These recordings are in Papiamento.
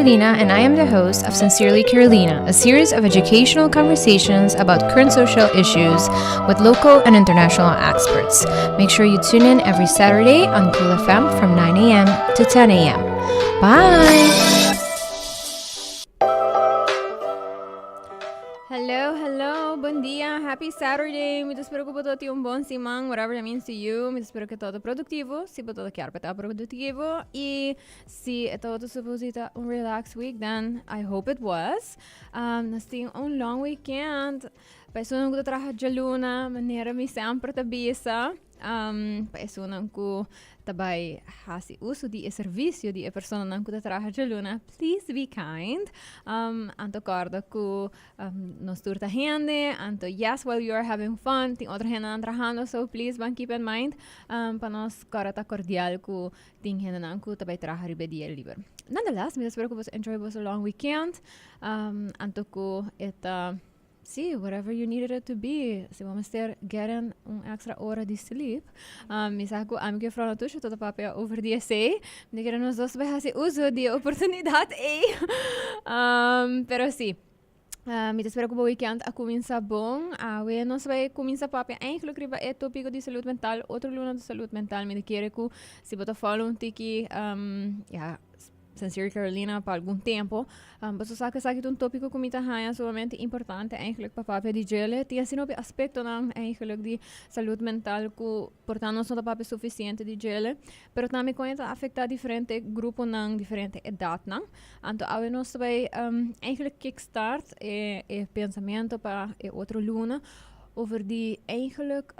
Carolina and I am the host of Sincerely Carolina, a series of educational conversations about current social issues with local and international experts. Make sure you tune in every Saturday on Cool FM from 9 a.m. to 10 a.m. Bye! Hello, hello, bon dia, happy Saturday. Mi ta spera ku bo tin un bon siman, whatever that means to you. Mi ta spera ku ta produktivo, si bo ta kier pa ta produktivo. I si e ta supposed ta un relax week, then I hope it was. Nos tin un long weekend. Pa esunnan ku ta traha djaluna, manera mi semper ta bisa. Pa esunnan ku ta bai hasi uso di e servisio di e personanan ku ta traha djaluna, please be kind. Anto kòrda ku nos tur ta hende, anto yes, while you are having fun, tin otro hendenan trahando, so please ban keep in mind pa nos kòrda ta kordial ku tin hendenan ku ta bai traha riba e dia liber. Nonetheless, mi ta spera ku boso enjoy boso long weekend, anto ku e ta. Sí, whatever you needed it to be. Si bo mester get in un extra ora di sleep. Mi sa ku ami ku juffrouw Natusha ta papia over di esei. Mi ta kere nos dos bai hasi uso di e oportunidat ei. Pero sí. Mi ta spera ku bo weekend a kuminsá bon. Awe nos bai kuminsá papia eigenlijk riba e topiko di salud mental. Otro luna di salud mental. Mi ta kere ku si bo ta follow un tiki, ya, Sincere Carolina pa algun tempo. Paso sa ku esaki ta un tópiko ku mi ta haña sumamente importante eigenlijk pa papia di djele. Tin asina hopi aspektonan eigenlijk di salud mental ku por ta nos no ta papia sufisiente di djele, pero tambe kon e ta afektá diferente gruponan, diferente edatnan. Anto awe nos ta bai eigenlijk kickstart e e pensamentu pa e otro luna over di eigenlijk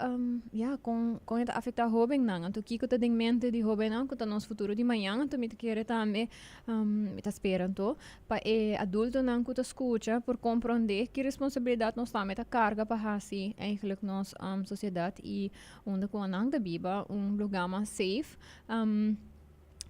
ya kon kon e ta afektá hóbennan. Anto kiko ta den mente di hóbennan ku ta nos futuro di mañan. Anto mi ta kere tambe mi ta spera anto pa e adultonan ku ta skucha por komprondé ki responsabilidat nos tambe ta karga pa hasi eigenlijk nos sosiedat i unda ku nan ta biba un lugá mas safe.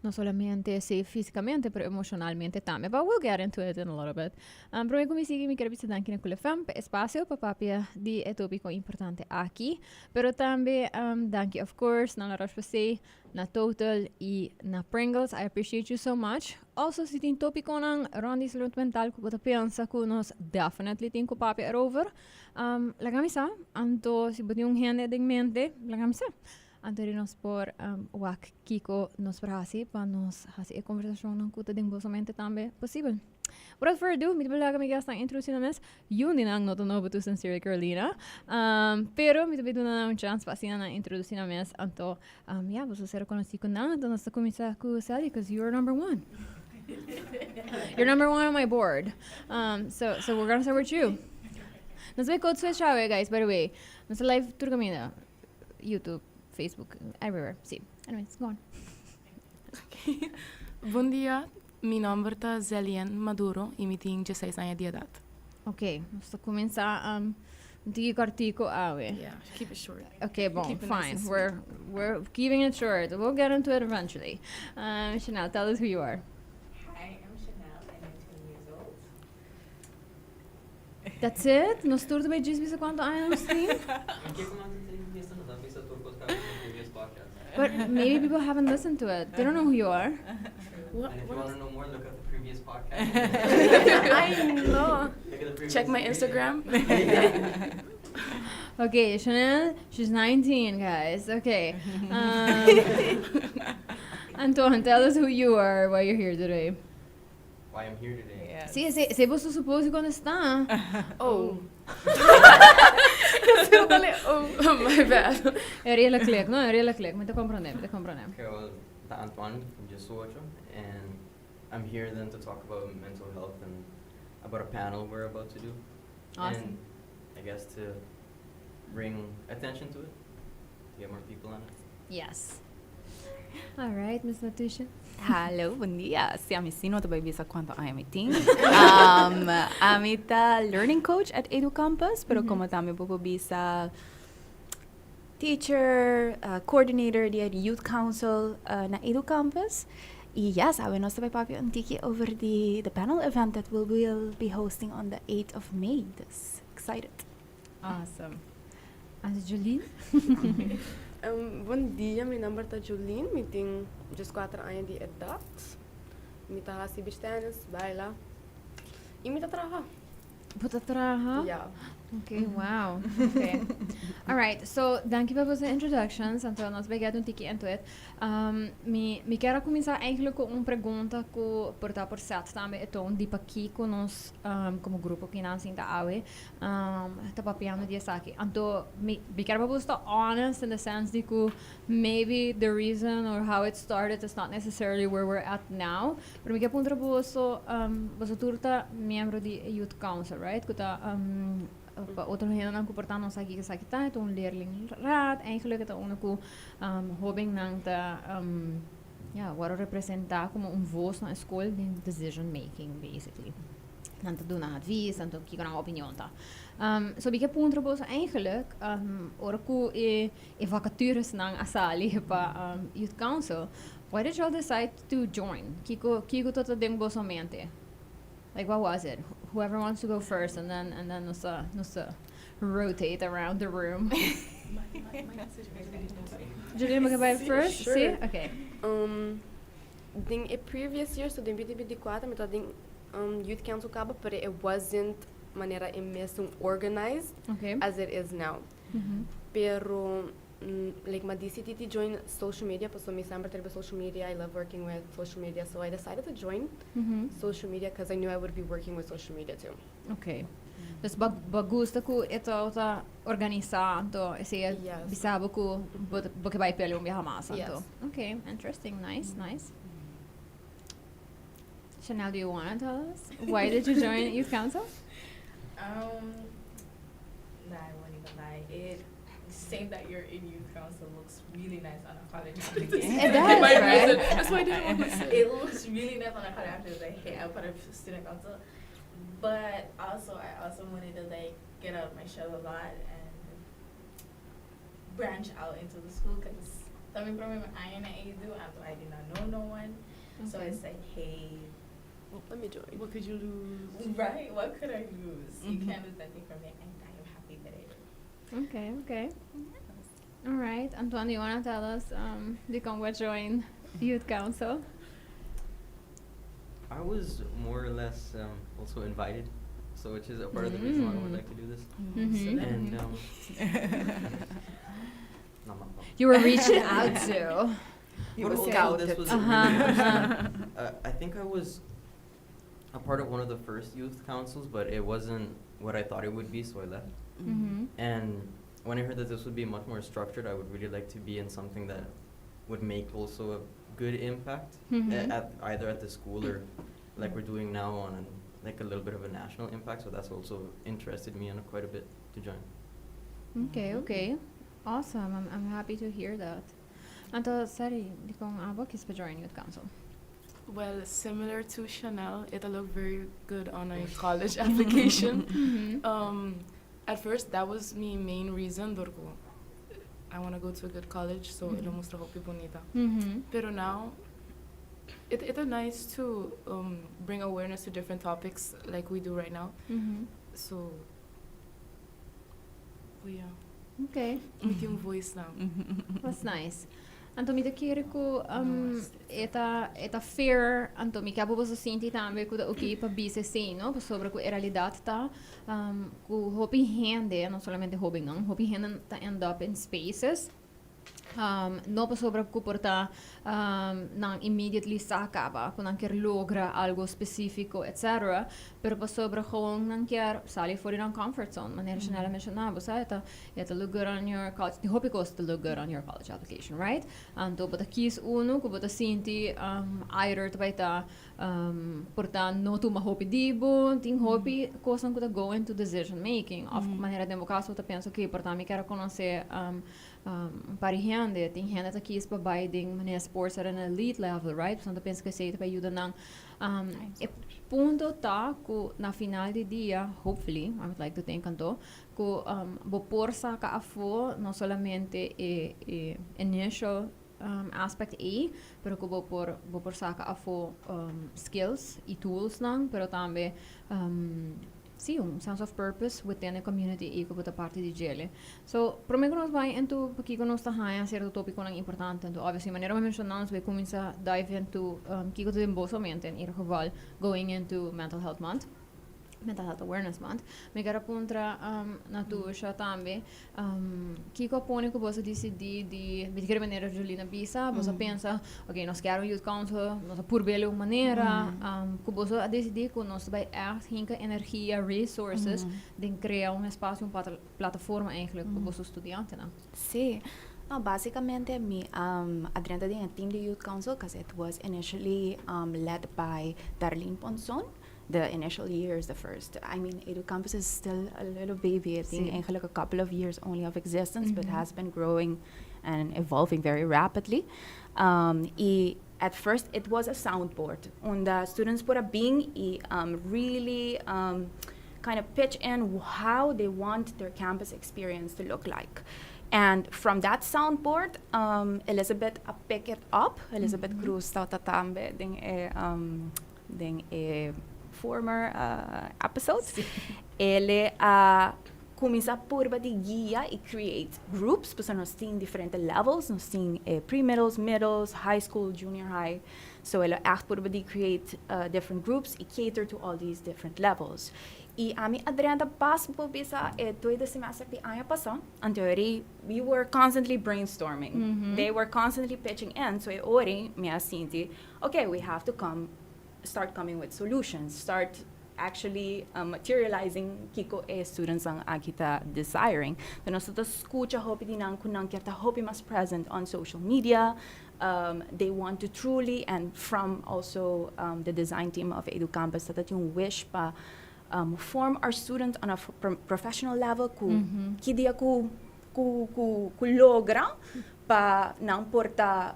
No solamente safe físicamente, pero emocionalmente tambe. But we'll get into it in a little bit. Prome ku mi sigui, mi quiere bisa danki na Cool FM pa espacio pa papia di e tópico importante aki. Pero tambe danki of course na La Roche-Posay, na Total y na Pringles. I appreciate you so much. Also, si tin tópiconan rond di salud mental ku bo ta pensa ku nos definitely tin ku papia erover, laga mi sa. Anto, si bo tin un hende den mente, laga mi sa. Anto di nos por wak kiko nos por hasi pa nos hasi e konversashonnan ku ta den boso mente tambe posibel. Without further ado, mi ta laga mi guestnan introdusi nan mes. Yun di nan no ta nobo to Sincerely Carolina, pero mi ta bay duna nan un chance pa asina nan introdusi nan mes. Anto, ya, boso ser konosí ku nan. Anto nos ta kuminsá ku Sally, cause you're number one. You're number one on my board. So we're gonna start with you. Nos bay code switch awe, guys, by the way. Nos ta live tur kaminda. YouTube, Facebook, everywhere. Sí. Anyways, go on. Okay. Bon dia, mi nomber ta Zelien Maduro y mi tin 16 aña di edad. Ok, nos ta cuminsa un tiki cortico awe. Yeah, keep it short. Ok, bon, Keep it nice fine. and sweet. We're keeping it short. We'll get into it eventually. Chanel, tell us who you are. Hi, I'm Chanel. I'm 19 years old. That's it? Nos tur ta bay djis bisa cuanto aña nos tin? But maybe people haven't listened to it. They don't know who you are. What, And if you what want is- to know more, look at the previous podcast. I know. Look at the previous Check my video. Instagram. Okay, Chanel, she's 19, guys. Okay. Anton, tell us who you are, why you're here today. Why I'm here today. Yes. Sí, si, si bo supose contesta. Oh. Oh, my bad. E real click, no? E real click. Mi ta comprende, mi ta comprende. Okay, well, ta Antoine from 18, and I'm here then to talk about mental health and about a panel we're about to do. Awesome. And I guess to bring attention to it, to get more people on it. Yes. All right, Miss Natusha. Hallo, bon dia. Si ami si no ta bay bisa cuanto aña mi tin. Ami ta learning coach at EduCampus, pero como tambe bo por bisa teacher, coordinator di e Youth Council na EduCampus. Y yes, awe nos ta bay papia un tiki over di the panel event that we will be hosting on the 8th of May. Dus excited. Awesome. Anto Jolene? Bon dia, mi nomber ta Jolene, mi tin 14 aña di edat. Mi ta hasi beach tennis, baila. Y mi ta traha. Bo ta traha? Yeah. Okay, wow. Okay. All right. So, danki pa boso introductions. Anto, nos bay get un tiki into it. Mi kier a cuminsa eigenlijk cu un pregunta cu por ta por set tambe e toon di pakico nos como grupo kinan sinta awe ta papiando di esaki. Anto, mi kier pa boso ta honest in the sense di cu maybe the reason or how it started is not necessarily where we're at now. Pero mi kier puntra boso, boso tur ta miembro di e Youth Council, right? Cu ta pa otro hendenan cu por ta no sa kico esaki ta, e ta un leerlingraad. Eigenlijk e ta uno cu hobennan ta ya, worde representa como un voz na e school den decision making basically. Nan ta duna advies, anto kico nan opinion ta. So mi kier puntra boso eigenlijk, ora cu e vacaturesnan a sali pa Youth Council, why did y'all decide to join? Kico ta den boso mente? Like, what was it? Whoever wants to go first and then nos ta rotate around the room. Julian, we go first? Sure. Si? Okay. Den a previous year, so den 2024, mi den Youth Council caba, but it wasn't manera e mesun organized as it is now. Pero like m'a decidi to join social media, paso mi semper ta social media. I love working with social media, so I decided to join social media because I knew I would be working with social media too. Okay. Dus bo gusta cu e ta organisa, anto esey bisabo cu bo ke bay pele un biaha mas, anto. Yes. Okay, interesting, nice, nice. Chanel, do you want to tell us why did you join Youth Council? Nah, I won't even lie. It saying that you're in youth council looks really nice on a college application. It does, My right? reason. That's why I didn't want to say. It looks really nice on a college application. Like, hey, I'm part of student council. But also, I also wanted to like get out of my shell a lot and branch out into the school because coming from I and do and I did not know no one. So it's like, hey, Let me join. What could you lose? Right? What could I lose? You can't lose anything from it, and I am happy that I did. Okay. All right. Antoine, do you want to tell us dicon bo a join Youth Council? I was more or less also invited, so which is a part of the reason why I would like to do this. And no. You were reached out to. You But were also scouted. this was really interesting. I think I was a part of one of the first youth councils, but it wasn't what I thought it would be, so I left. And when I heard that this would be much more structured, I would really like to be in something that would make also a good impact at either at the school or like we're doing now on like a little bit of a national impact. So that's also interested me in quite a bit to join. Okay. Awesome. I'm happy to hear that. Anto, Sari, dicon abo a kies pa join Youth Council? Well, similar to Chanel, it'll look very good on a college application. At first, that was my main reason. Dor cu I want to go to a good college, so mm mustra hopi bunita. Pero now, it's nice to bring awareness to different topics like we do right now. So, oh yeah, with your voice now. That's nice. Anto mi ta kere cu e ta fair, anto mi kier bo sinti tambe cu ta okay pa bisa si, no? Sobre cu e realidad ta cu hopi hende, no solamente hopi no, hopi hende ta end up in spaces no pasobra cu por ta nan immediately sa caba cu nan kier logra algo specifico, etc., pero pasobra gewoon nan kier sali for di nan comfort zone, manera Chanel a menciona, bo sa, e ta look good on your college, di hopi cos ta look good on your college application, right? Anto bo ta kies uno cu bo ta sinti either ta bay ta por ta no tuma hopi di bo, tin hopi cos cu ta go into decision making, of manera den bo caso ta pensa que por ta mi kier conoce par di hende, tin hende ta kies pa bay den manera sports at an elite level, right? So ta pensa cu esey ta pa yuda nan. E punto ta cu na final di dia, hopefully, I would like to think anto, cu bo por saca afo no solamente e initial aspect ey, pero cu bo por saca afo skills y tools nan, pero tambe Si, un sense of purpose within the community y cu ta parti di dje. So, prome cu nos bay into kico nos ta haya cierto topiconan importante. Anto, obviously, manera mi a menciona, nos bay cuminsa dive into kico ta den boso mente, in ieder geval going into Mental Health Month. Mental Health Awareness Month. Mi kier a puntra Natusha tambe, kico a pone cu boso dicidi di, mi ta kere manera Jolene a bisa, boso a pensa, ok, nos kier un youth council, nos a purbe un manera, cu boso a dicidi cu nos ta bay echt hinca energia, resources, den crea un espacio, un plataforma eigenlijk pa boso studiantenan. Si. No, basicamente mi a drenta den e team di Youth Council because it was initially led by Darlene Ponson. The initial years, the first, I mean, Edu Campus is still a little baby. I think eigenlijk a couple of years only of existence, but has been growing and evolving very rapidly. Y at first it was a soundboard unda students por a bin y really kind of pitch in how they want their campus experience to look like. And from that soundboard, Elizabeth a pick it up. Elizabeth Cruz tabata tambe den e, den e former episode. El a cuminsa purba di guia y create groups, pues nos tin diferente levels, nos tin pre-middles, middles, high school, junior high. So el a echt purba di create different groups y cater to all these different levels. Y ami a drenta pas bo bisa e tweede semester di aña pasa. Anto we were constantly brainstorming. They were constantly pitching in. So e ora mi a sinti, okay, we have to come start coming with solutions, start actually materializing kico e students nan aki ta desiring. Anto nos ta scucha hopi di nan cu nan kier ta hopi mas present on social media. They want to truly, and from also the design team of Edu Campus, dat un wish pa form our students on a professional level cu ki dia cu logra pa nan por ta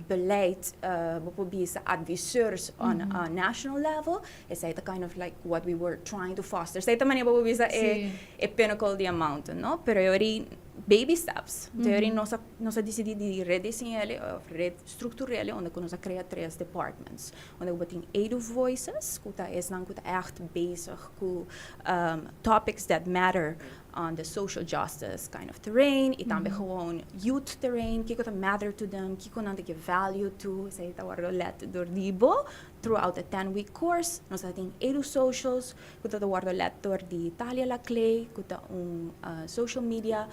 beleid, bo adviseurs on a national level. Esey ta kind of like what we were trying to foster. Esey ta manera bo bisa e pinnacle di mountain, no? Pero ori baby steps. Mm Nos a nos a dicidi di rediseña of restructureer unda nos a crea tres departments. Unda we tin Edu Voices, cu ta esnan cu ta echt bezig cu topics that matter on the social justice kind of terrain y tambe gewoon youth terrain, kico ta matter to them, kico nan ta give value to, esey ta wordo led door di bo throughout the 10 week course. Nos tin Edu Socials, cu ta wordo led door di Talia Laclay, cu ta un social media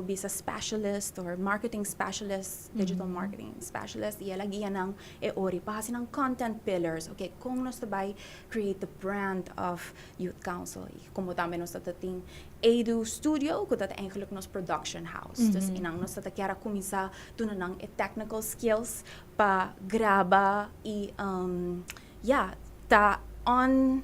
bisa specialist or marketing specialist, digital marketing specialist, y el a guia nan e ori pa nan content pillars, okay, con nos ta bay create the brand of Youth Council. Y como tambe nos tin Edu Studio, cu ta eigenlijk nos production house. Dus eynan nos ta kier cuminsa duna nan e technical skills pa graba y yeah, ta on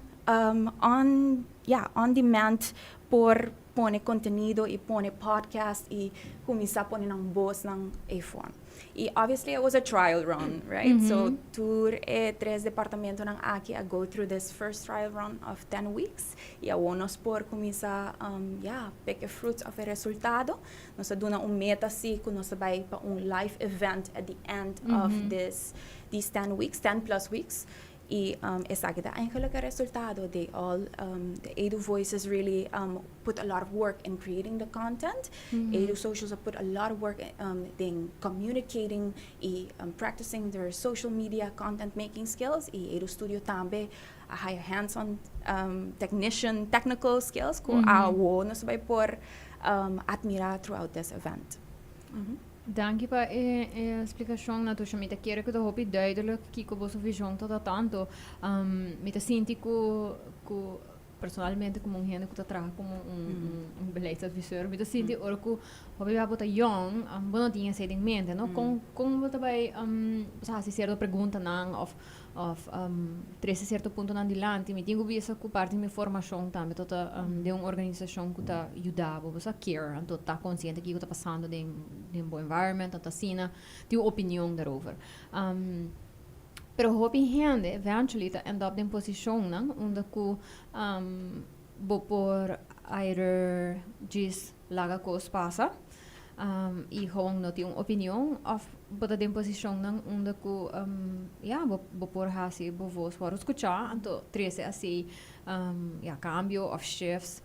yeah, on demand por pone contenido y pone podcast y cuminsa pone nan voz nan e form. Y obviously it was a trial run, right? So tur e tres departamentonan aki a go through this first trial run of 10 weeks. Y awor nos por cuminsa yeah, pick the fruits of e resultado. Nos a duna un meta si cu nos bay pa un live event at the end of this these 10 weeks, 10 plus weeks. Y esaki ta eigenlijk e resultado. The Edu Voices really put a lot of work in creating the content. Edu Socials have put a lot of work in communicating y practicing their social media content making skills. Y Edu Studio tambe a haya hands-on technician technical skills cu awo nos bay por admira throughout this event. Danki pa e explicacion, Natusha. Mi ta kere cu ta hopi duidelijk kico boso vision ta tanto. Mi ta sinti cu personalmente como un hende cu ta traha como un beleidsadviseur, mi ta sinti ora cu hopi bo ta young, bo no tin esey den mente, no? Con bo ta bay haci cierto preguntanan of trece cierto puntonan dilanti. Mi tin cu bisa cu parti di mi formacion tambe ta di un organisacion cu ta yuda bo sa care, anto ta consciente kico ta pasando den bo environment, anto asina tin un opinion daarover. Pero hopi hende eventually ta end up den posicionnan unda cu bo por either djis laga cos pasa. Y gewoon no tin un opinion of bo ta den posicionnan unda cu ya, bo por haci bo voz wordo scucha, anto trece asina ya, cambio of shifts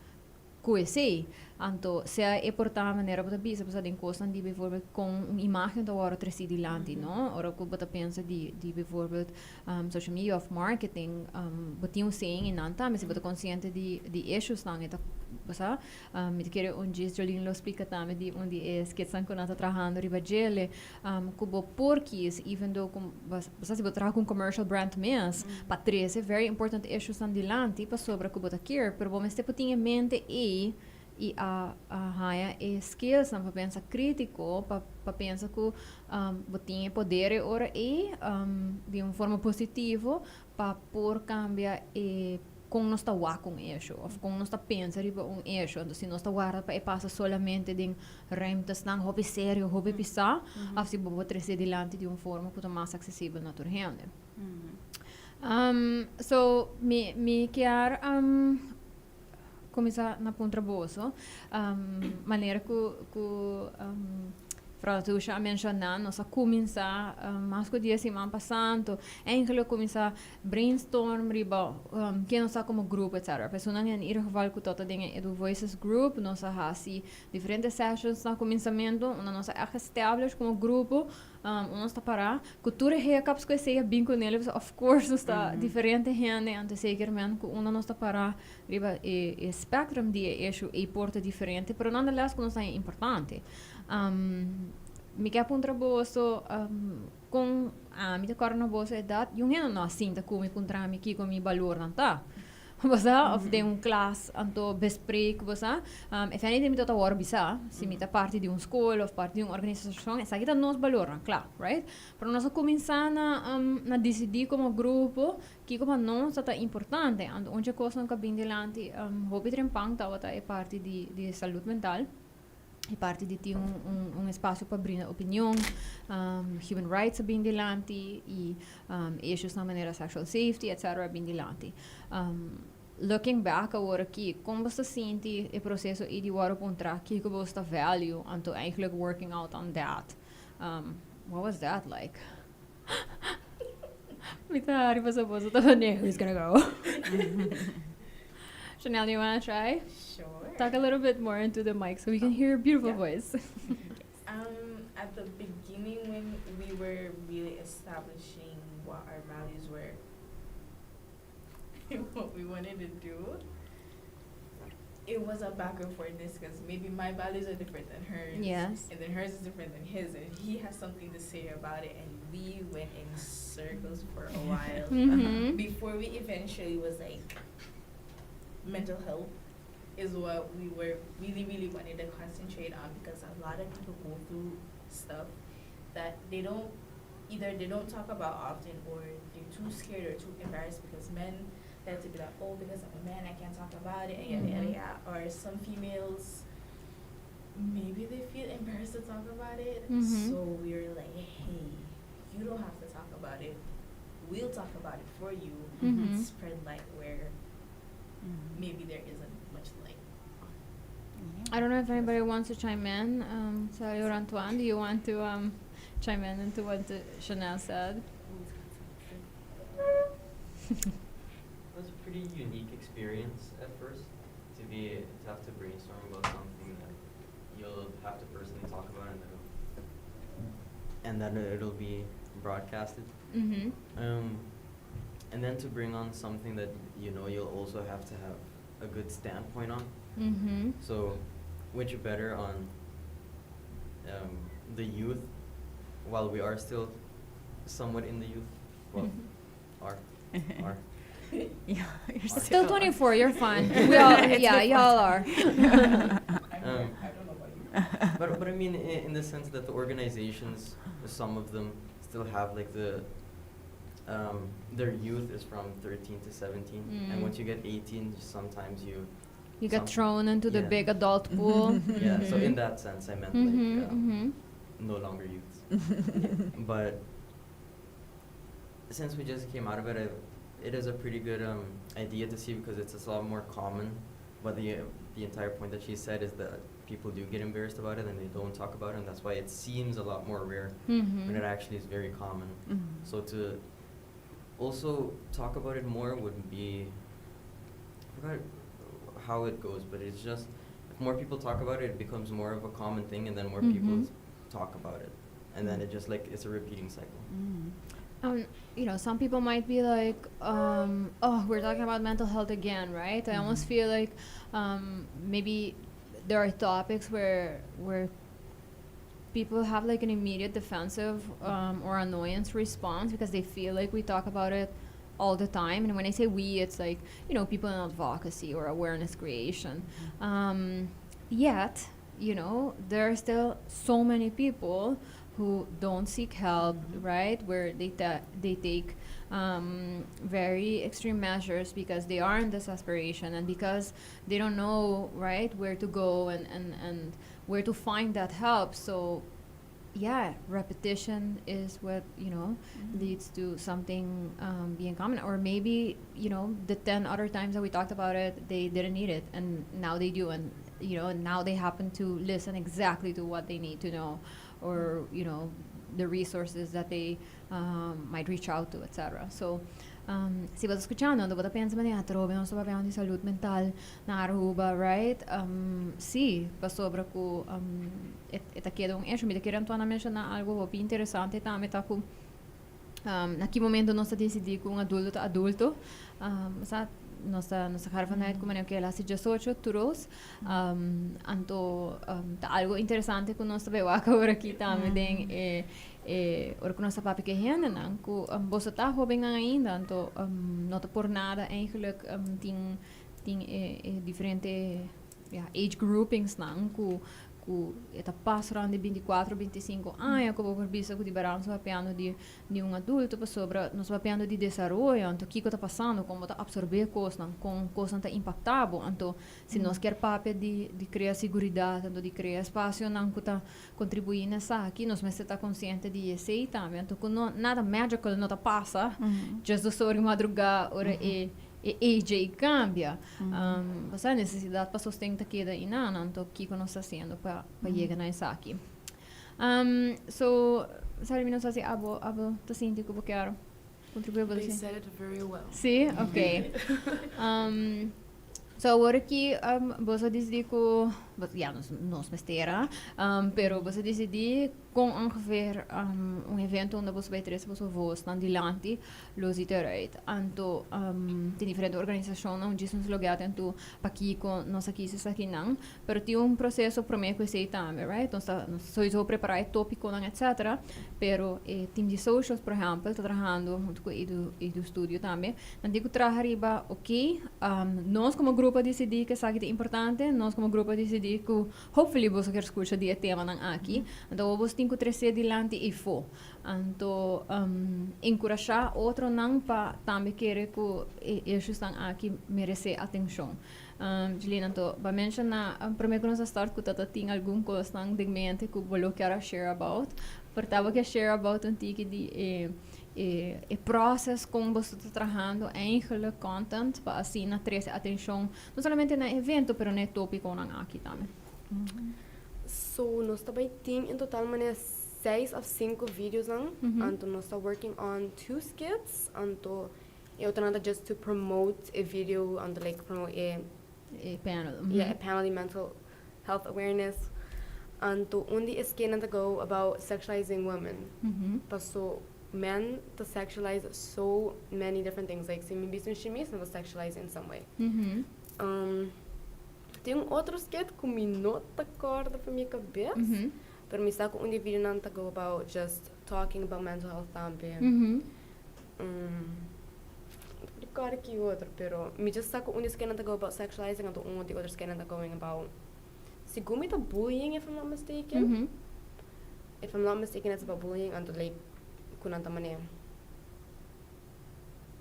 cu esey. Anto sea e por ta manera bo ta bisa, bo den cosnan di bijvoorbeeld con un imagen ta wordo treci dilanti, no? Ora cu bo ta pensa di bijvoorbeeld social media of marketing, bo tin un saying y nan tambe, si bo ta consciente di issues nan, e ta, bo sa? Mi ta kere un djis Jolene lo splica tambe di un di e sketsnan cu nan ta trahando riba djele, cu bo por kies, even though cu bo sa si bo traha cu un commercial brand mes, pa trece very important issues nan dilanti pasobra cu bo ta care, pero bo mester por tin e mente ey y a haya e skills nan pa pensa critico, pa pensa cu bo tin e poder e ora ey di un forma positivo pa por cambia e con nos ta wak un issue of con nos ta pensa riba un issue. Anto si nos ta warda pa e pasa solamente den ruimtesnan hopi serio, hopi pisa, of si bo por trece dilanti di un forma cu ta mas accesibel na tur hende. So mi kier cuminsa na puntra boso, manera cu Frau Tusha a menciona, nos a cuminsa mas cu 10 siman pasa, eigenlijk cuminsa brainstorm riba ken nos ta como grupo, etc. Personanan in ieder geval cu tabata den e Edu Voices Group, nos a hasi diferente sessions na cuminsamento, unda nos a echt establish como grupo, nos ta para, cu tur e hiccups cu esey a bin cu ne, of course nos ta diferente hende, anto zekermente cu unda nos ta para riba e spectrum di e issue e por ta diferente, pero nonetheless cu nos ta importante. Mi kier puntra boso, con ami ta corda na boso edad, un hende no a sinta cu mi puntra mi kico mi balornan ta. Bo sa, of den un klas anto bespreek, bo sa. If anything mi ta wor bisa, si mi ta parti di un school of parti di un organisacion, esaki ta nos balornan, kla, right? Pero nos a cuminsa na decidi como grupo kico pa nos ta importante. Anto un cosnan cu a bin dilanti hopi trempan tabata e parti di salud mental. E parti di tin un espacio pa brinda opinion, human rights a bin dilanti y issues na manera sexual safety, etc. A bin dilanti. Looking back awor aki, con bo ta sinti e proceso y di word puntra kico bo ta value, anto eigenlijk working out on that? What was that like? Mi ta hari paso boso ta who's gonna go? Chanel, you wanna try? Sure. Talk a little bit more into the mic so we can hear your beautiful voice. At the beginning, when we were really establishing what our values were, what we wanted to do, it was a back and forthness because maybe my values are different than hers. And then hers is different than his, and he has something to say about it, and we went in circles for a while before we eventually was like, mental health is what we were really, really wanting to concentrate on because a lot of people go through stuff that they don't either they don't talk about often or they're too scared or too embarrassed because men like to be like, "Oh, because I'm a man, I can't talk about it," and yada yada yada. Or some females, maybe they feel embarrassed to talk about it. So we were like, "Hey, you don't have to talk about it. We'll talk about it for you and spread light where maybe there isn't much light." I don't know if anybody wants to chime in. Sally or Antoine, do you want to chime in into what Chanel said? It was a pretty unique experience at first to have to brainstorm about something that you'll have to personally talk about and then it'll be broadcasted. And then to bring on something that you know you'll also have to have a good standpoint on. So, which better on the youth, while we are still somewhat in the youth, well, are. Yeah, you're Still 24, you're fine. We all, It's yeah, before. Y'all are. I don't know about you. But I mean, in the sense that the organizations, some of them still have like their youth is from 13 to 17, and once you get 18, sometimes you You get thrown into the big adult pool. Yeah. So in that sense, I meant like no longer youths. But since we just came out of it, it is a pretty good idea to see because it's a lot more common. But the entire point that she said is that People do get embarrassed about it and they don't talk about it, and that's why it seems a lot more rare when it actually is very common. So to also talk about it more would be, I forgot how it goes, but it's just if more people talk about it, it becomes more of a common thing, and then more people talk about it, and then it just, like, it's a repeating cycle. Some people might be like, "Oh, we're talking about mental health again," right? I almost feel like maybe there are topics where people have like an immediate defensive or annoyance response because they feel like we talk about it all the time. And when I say we, it's like people in advocacy or awareness creation. Yet there are still so many people who don't seek help, right? Where they take very extreme measures because they are in desperation and because they don't know, right, where to go and where to find that help. So, yeah, repetition is what leads to something being common. Or maybe the 10 other times that we talked about it, they didn't need it, and now they do, and now they happen to listen exactly to what they need to know, or the resources that they might reach out to, etc. So, si bo ta scuchando, bo ta pensa, "Man, atrobe nos ta papiando di salud mental na Aruba," right? Si, pasobra cu e ta keda un issue. Mi kier Antoine menciona algo hopi interesante tambe, ta cu na ki momento nos ta dicidi cu un adulto ta adulto. Sa nos ta gara vanuit como cu el a haci 18 tur cos. Anto ta algo interesante cu nos ta bay wak awor aki tambe den ora cu nos ta papia cu hendenan cu boso ta hoben ainda, anto no ta por nada eigenlijk tin diferente, ja, age groupings nan cu ta pasa rond di 24, 25 aña, cu por bisa cu di baranso papiando di un adulto, pasobra nos papiando di desaroyo, anto kico ta pasando, con ta absorbe cos, con cos ta impacta bo. Anto si nos kier papia di crea seguridad, anto di crea espacio nan cu ta contribui n'esaki, nos mester ta consciente di esey tambe, anto cu no, nada magical no ta pasa, just 2 or madruga, ora e age cambia. E necesidad pa sosten ta keda einan, anto kico nos ta haciendo pa yega na esaki? So, sabi nos asina, abo ta sinti cu kier contribui They said it very well. Si, ok. So awor aki bo a dicidi cu, ja, nos mester, pero bo a dicidi con ongeveer un evento unda bo ta bay trece boso voz nan dilanti lo ziet eruit. Anto tin diferente organisacion nan djis nos lo anto pakico nos a kies esakinan, pero tin un proceso prome cu esey tambe, right? Nos ta sowieso prepara e topico nan, etc. Pero team di socials, por ehempel, ta trahando hunto cu Edu Studio tambe. Nan tin cu traha riba, ok, nos como grupo a dicidi cu esaki ta importante, nos como grupo a dicidi cu hopefully boso kier scucha di e tema nan aki. Anto boso tin cu trece dilanti y fo. Anto encurasha otro nan pa tambe kere cu issues nan aki merece atencion. Julina, anto ba menciona prome cu nos a start cu tata tin algun cos nan den mente cu bo lo kier share about. Por ta bo kier share about un tiki di e process con bo ta trahando eigenlijk content pa asina trece atencion no solamente na evento pero na topico nan aki tambe. So, nos ta bay tin in total manera seis of cinco videos nan. Anto nos ta working on two skits. Anto e otro nan ta just to promote a video, anto like promote a E panel. Yeah, a panel di mental health awareness. Anto un di e skit nan ta go about sexualizing women. Paso men ta sexualize so many different things. Like si mi bisti un chemise, nan ta sexualize in some way. Tin un otro skit cu mi no ta corda pa mi cabes. Pero mi sa cu un di video nan ta go about just talking about mental health tambe. Recordo ki otro, pero mi just sa cu un di skit nan ta go about sexualizing, anto un di otro skit nan ta going about, segun mi, ta bullying, if I'm not mistaken. If I'm not mistaken, it's about bullying, anto like cu nan ta manera.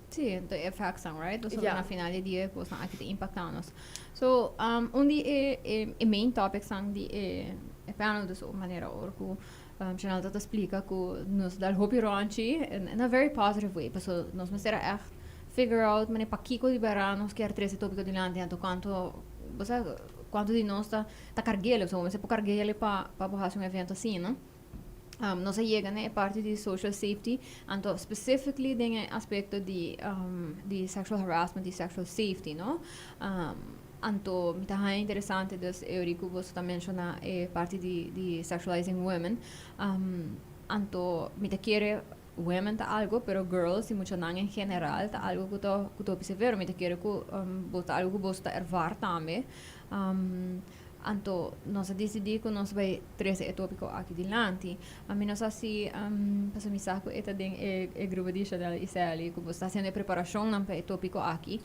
Si, the effects nan, right? So, na final di dia, cos nan aki ta impacta nos. So, un di e main topics nan di e panel, dus op manera ora cu Chanel ta explica cu nos dal hopi ronchi in a very positive way. So, nos mester echt figure out mane pakico di bera nos kier trece topico dilanti, anto cuanto, bo sa, Cuanto di nos ta ta carguele, so bo por carguele pa pa bo haci un evento asina, no? Nos a yega na e parti di social safety, anto specifically den e aspecto di di sexual harassment y sexual safety, no? Anto mi ta haña interesante dus e ori cu boso ta menciona e parti di di sexualizing women. Anto mi ta kere women ta algo, pero girls y muchanan en general ta algo cu ta cu ta hopi severo. Mi ta kere cu bo ta algo cu boso ta ervaar tambe. Anto nos a disidí ku nos bai trese e tópiko aki dilanti. Mi no sa si pasobra mi sa ku e ta den e e grupo di Chanel i Sally ku bo sta hasiendo e preparashonnan pa e tópiko aki.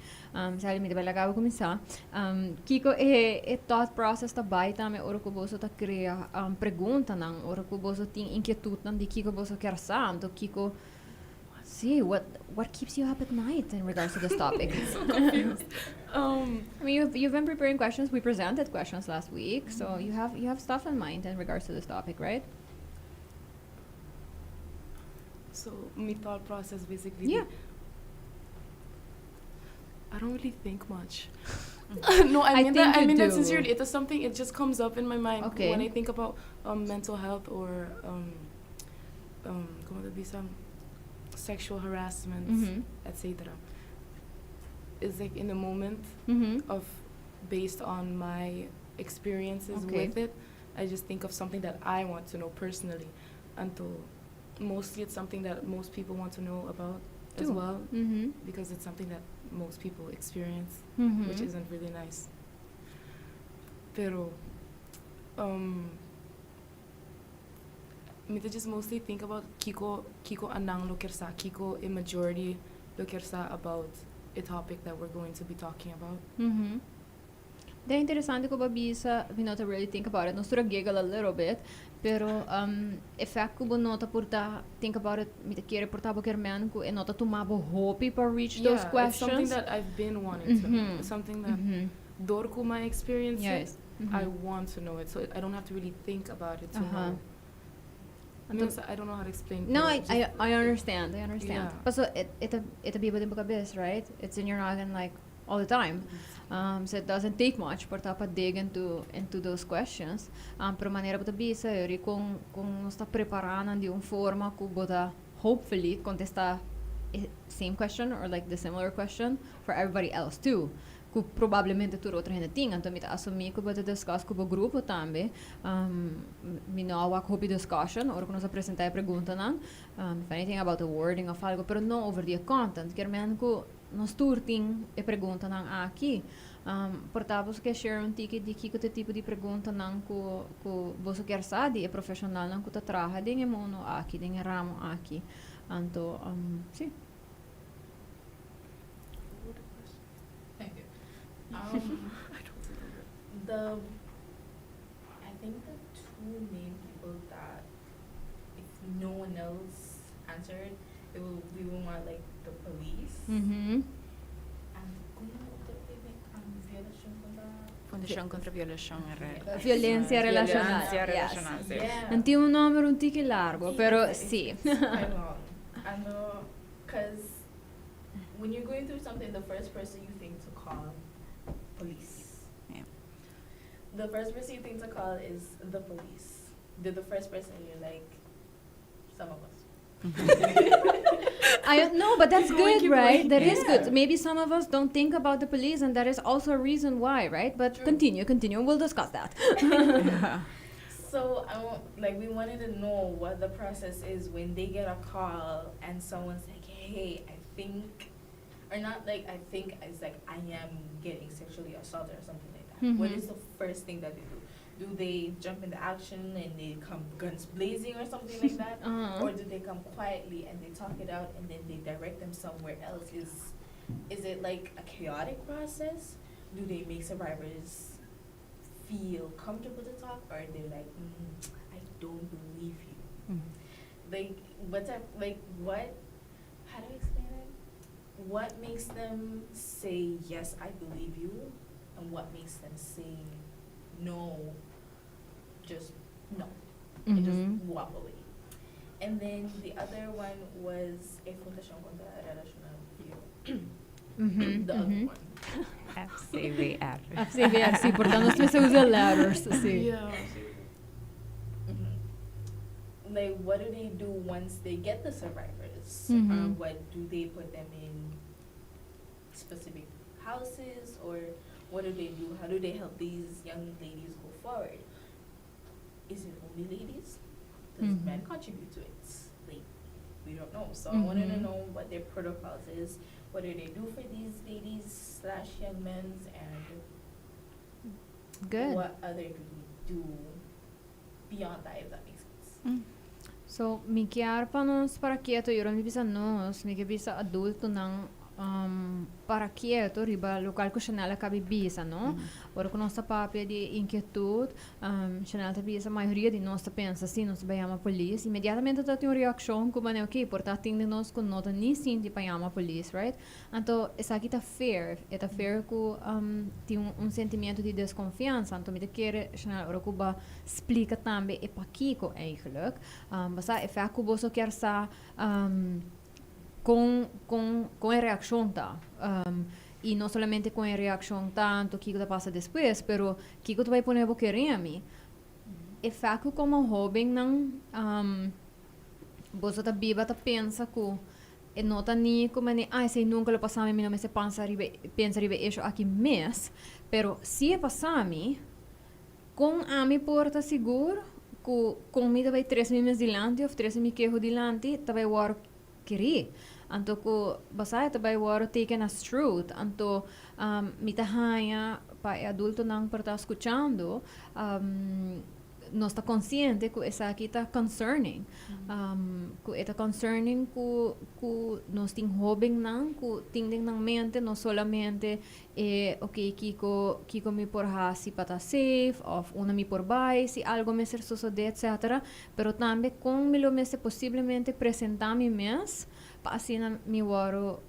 Sally mi ta bai laga bo kuminsá. Kiko e e thought process ta bai tambe ora ku boso ta krea preguntanan, ora ku boso tin inkietutnan di kiko boso kier sa, anto kiko Sí, what what keeps you up at night in regards to this topic? So confused. I mean, you've been preparing questions. We presented questions last week, so you have stuff in mind in regards to this topic, right? So my thought process basically. I don't really think much. No, I I mean that. Think I you mean that do. sincerely. It is something. It just comes up in my mind when I think about mental health or con ta bisa, sexual harassment, etc. It's like in the moment of based on my experiences with it. I just think of something that I want to know personally. Until mostly it's something that most people want to know about as Too. well because it's something that most people experience, which isn't really nice. Pero mi ta just mostly think about kiko nan lo kier sa, kiko a majority lo kier sa about a topic that we're going to be talking about. Ta interesante cu bo a bisa, we not really think about it. Nos tur a giggle a little bit, pero e fact cu bo no ta por ta think about it, mi ta kere por ta bo kier men cu e no ta tuma bo hopi pa reach those Yeah, it's questions. Something that I've been wanting to know. It's something that dor cu my experience, I want to know it, so I don't have to really think about it to know. I mean, I don't know how to explain. No, Pero I understand. I understand. Yeah. But so it ta biba den bo cabes, right? It's in your noggin like all the time. So it doesn't take much pa pa dig into those questions. Pero manera bo ta bisa, eri con nos ta prepara di un forma cu bo ta hopefully contesta e same question or like the similar question for everybody else too. Cu probablemente tur otro hende tin. Anto mi ta asumi cu bo ta discuss cu bo grupo tambe. Mi no a wak hopi discussion, ora cu nos a presenta e preguntanan. If anything about the wording of algo, pero no over the content. Kier men cu nos tur tin e preguntanan aki. Por ta boso kier share un tiki di kiko ta e tipo di preguntanan cu boso kier sa di e profesionalnan cu ta traha den e mundo aki, den e ramo aki. Anto, si. Thank you. The I think the two main people that if no one else answered, it will we will want like the police and con otro violacion contra Fundacion contra Violacion. Violencia relacional. Violencia relacional, si. Yeah. Nan tin un nomber un tiki largo, pero si. It's quite long. I know, 'cause when you're going through something, the first person you think to call, police. The first person you think to call is the police. They're the first person you're like, some of us. I no, but that's Keep going, good, keep right? going. That is good. Maybe some of us don't think about the police, and that is also a reason why, right? But True. Continue, continue. We'll discuss that. So I want, like, we wanted to know what the process is when they get a call and someone's like, "Hey, I think," or not like I think, it's like, "I am getting sexually assaulted," or something like that. What is the first thing that they do? Do they jump into action and they come guns blazing or something like that? Or do they come quietly and they talk it out and then they direct them somewhere else? Is it like a chaotic process? Do they make survivors feel comfortable to talk, or they're like, "I don't believe you"? Like what type like what how do I explain it? What makes them say, "Yes, I believe you," and what makes them say no, just no, and just walk away? And then the other one was a Fundación contra Relacional The other one. FCVR. FCVR, si, por tanto nos mester usa letters, si. Yeah. Like, what do they do once they get the survivors? Or what do they put them in specific houses? Or what do they do? How do they help these young ladies go forward? Is it only ladies? Does men contribute to it? Like, we don't know. So I wanted to know what their protocols is. What do they do for these ladies/young men? And Good. what other do we do beyond that, if that makes sense? So, mi kier pa nos para keto, y mi bisa nos, mi kier bisa adultonan para keto, riba locual cu Chanel a caba di bisa, no? Ora cu nos ta papia di inkietud, Chanel ta bisa, mayoria di nos ta pensa, si, nos bay yama polis, inmediatamente ta tin un reaccion cu mane, ok, por ta tin di nos cu no ta ni sinti pa yama polis, right? Anto, esaki ta fair, e ta fair cu tin un sentimento di desconfiansa. Anto, mi ta kere, Chanel, ora cu bo a splica tambe e pakico eigenlijk. Basta e fe cu boso kier sa con e reaccion ta. Y no solamente con e reaccion tanto kico ta pasa despues, pero kico ta bay pone bo kere mi. E fe cu como hobennan boso ta biba ta pensa cu e no ta ni como ni ai esey nunca lo pasa mi, mi no mester pensa riba eso aki mes, pero si e pasa mi, con ami por ta sigur cu con mi ta bay trece mi mes dilanti of trece mi keho dilanti ta bay wor keri. Anto cu basa ta bay wor taken as truth. Anto mi ta haya pa e adultonan por ta scuchando, nos ta consciente cu esaki ta concerning. Cu e ta concerning cu nos tin hobennan cu tin den nan mente no solamente e ok, kico mi por hasi pa ta safe of unda mi por bay si algo mester sucede, etc. Pero tambe con mi lo mester posiblemente presenta mi mes pa asina mi word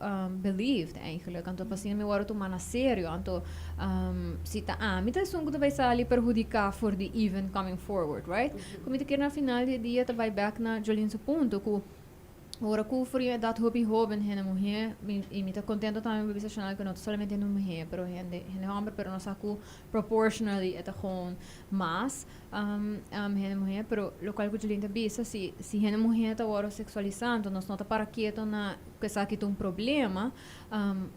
believed eigenlijk. Anto pa asina mi word tuma na serio. Anto si ta ami ta esun cu ta bay sali perhudica for the even coming forward, right? Cu mi ta kere na final di dia ta bay back na Jolene su punto cu ora cu for di edad hopi hoben hende muhe y mi ta contento tambe pa bisa Chanel cu no ta solamente hende muhe pero hende homber, pero nos sa cu proportionally e ta gewoon mas hende muhe, pero locual cu Jolene ta bisa, si hende muhe ta word sexualisa, anto nos no ta para keto na cu esaki ta un problema.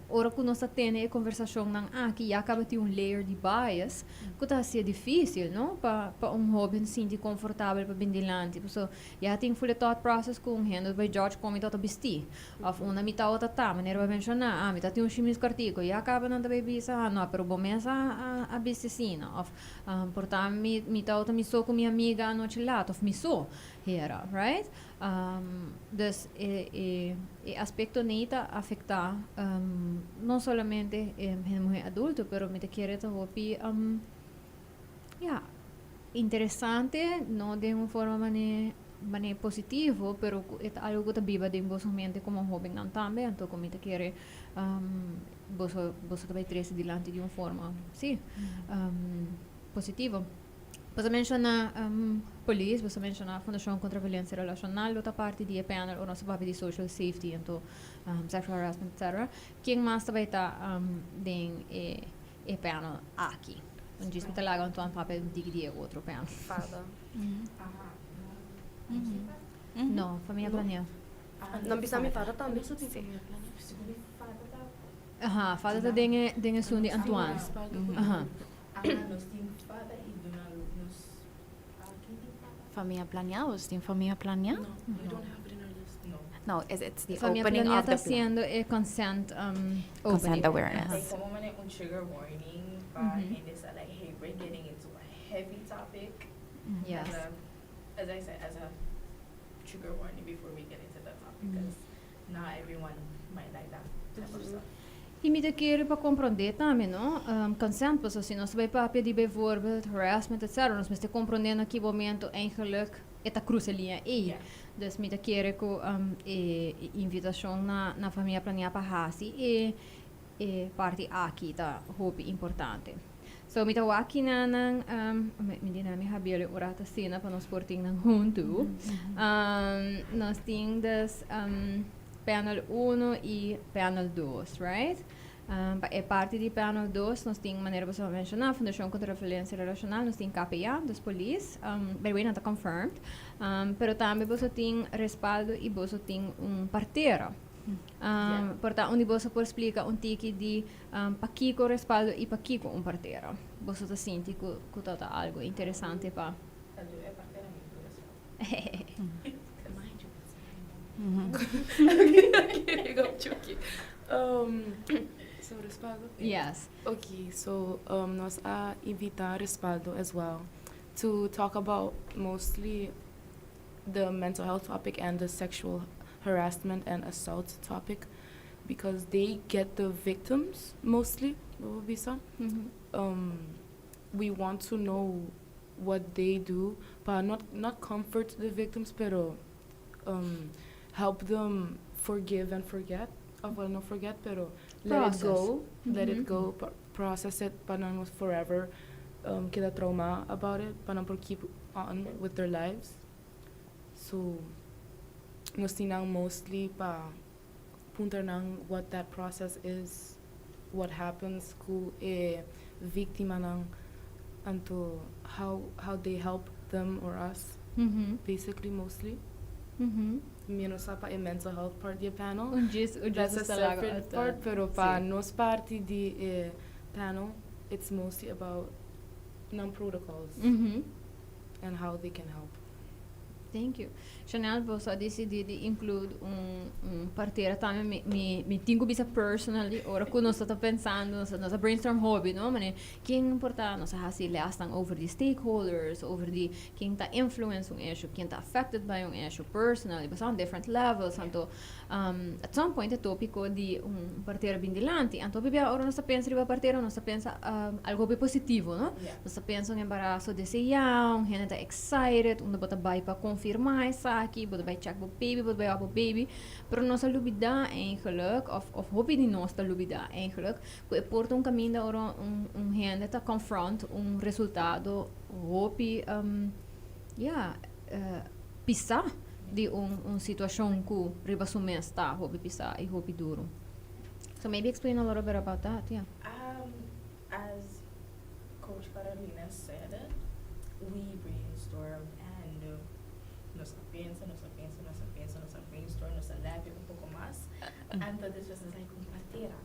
Ora cu nos ta tene e conversacionnan aki ya caba tin un layer di bias cu ta haci dificil, no, pa un hoben sinti comfortabel pa bin dilanti, pasobra ya tin full e thought process cu un hende bay judge con mi ta bisti of unda mi ta ta manera bo a menciona, ah, mi ta tin un shimis cortico, ya caba nan ta bay bisa, "Ah, no, pero bo mes a bisti asina," of por ta mi ta mi so cu mi amiga anochi laat of mi so hera, right? Dus e aspecto ey ta afecta no solamente hende muhe adulto, pero mi ta kere ta hopi ja, interesante, no den un forma mane positivo, pero e ta algo cu ta biba den boso mente como hobennan tambe. Anto cu mi ta kere boso ta bay trece dilanti di un forma, si, positivo. Bo a menciona polis, bo a menciona Fundacion contra Violencia Relacional, lo ta parti di e panel ora nos ta papia di social safety, anto sexual harassment, etc. Ken mas ta bay ta den e panel aki? Un djis mi ta laga Antoine papia un tiki di e otro panel. Fada. No, Famia Planea. No bisa mi fada tambe. Aha, fada ta den esun di Antoine. Aha. Ah, nos tin fada y duna nos, ah, ken tin fada? Famia Planea, of tin Famia Planea? No, we don't have it in our list. No. No, it's the Famia opening Planea of ta the plan. haciendo e consent Consent opening. awareness. Like como mane un trigger warning pa hende sa like, "Hey, we're getting into a heavy topic." As I said, as a trigger warning before we get into that topic, because not everyone might like that type of stuff. Y mi ta kere pa comprende tambe, no? Consent, pues si nos bay papia di bijvoorbeeld harassment, etc. Nos mester comprende na ki momento eigenlijk e ta cruza liña ey. Dus mi ta kere cu e invitacion na Famia Planea pa hasi e parti aki ta hopi importante. So mi ta wak na nan mi di na mi habri ora ta asina pa nos por tin nan hunto. Nos tin dus panel 1 y panel 2, right? Pa e parti di panel 2, nos tin, manera bo a menciona, Fundacion contra Violencia Relacional, nos tin KPA, dus police, by the way, nan ta confirmed, pero tambe bo tin Respaldo y bo tin un partera. Por ta unda bo por splica un tiki di pakico Respaldo y pakico un partera. Bo ta sinti cu ta algo interesante pa. E partera mi por Respaldo. Mind you, it's I'm joking. So Respaldo? Yes. Okay, so nos a invita Respaldo as well to talk about mostly the mental health topic and the sexual harassment and assault topic because they get the victims mostly, bisa. We want to know what they do, but not comfort the victims, pero help them forgive and forget. Of well, not forget, pero let Process. It go, let it go, process it, pa nan no forever keda trauma about it, pa nan por keep on with their lives. So, nos tin nan mostly pa puntra nan what that process is, what happens ku e victima nan, anto how they help them or us, basically mostly. Mi no sa pa e mental health part di e panel. Un That's a just talaga separate part, pero pa nos parti di e panel, it's mostly about nan protocols and how they can help. Thank you. Chanel, bo a dicidi di include un partera tambe. Mi tin cu bisa personally, ora cu nos ta pensando, nos brainstorm hopi, no? Maar ken por ta, nos a hasi lijst over di stakeholders, over di ken ta influence un issue, ken ta affected by un issue personally, but on different levels, anto at some point e topico di un partera bin dilanti. Anto bibia ora nos ta pensa riba partera, nos ta pensa algo hopi positivo, no? Nos ta pensa un embaraso desea, un hende ta excited, unda bo ta bay pa confirma esaki, bo ta bay check bo baby, bo ta bay wak bo baby, pero nos a lubida eigenlijk, of hopi di nos ta lubida eigenlijk, cu e por ta un caminda ora un hende ta confront un resultado hopi ja, pisa di un situacion cu riba su mes ta hopi pisa y hopi duro. So maybe explain a little bit about that, yeah. As Coach Carolina said, we brainstormed and nos a pensa, nos a pensa, nos a pensa, nos a brainstorm, nos a labia un poco mas. And so this was like un partera.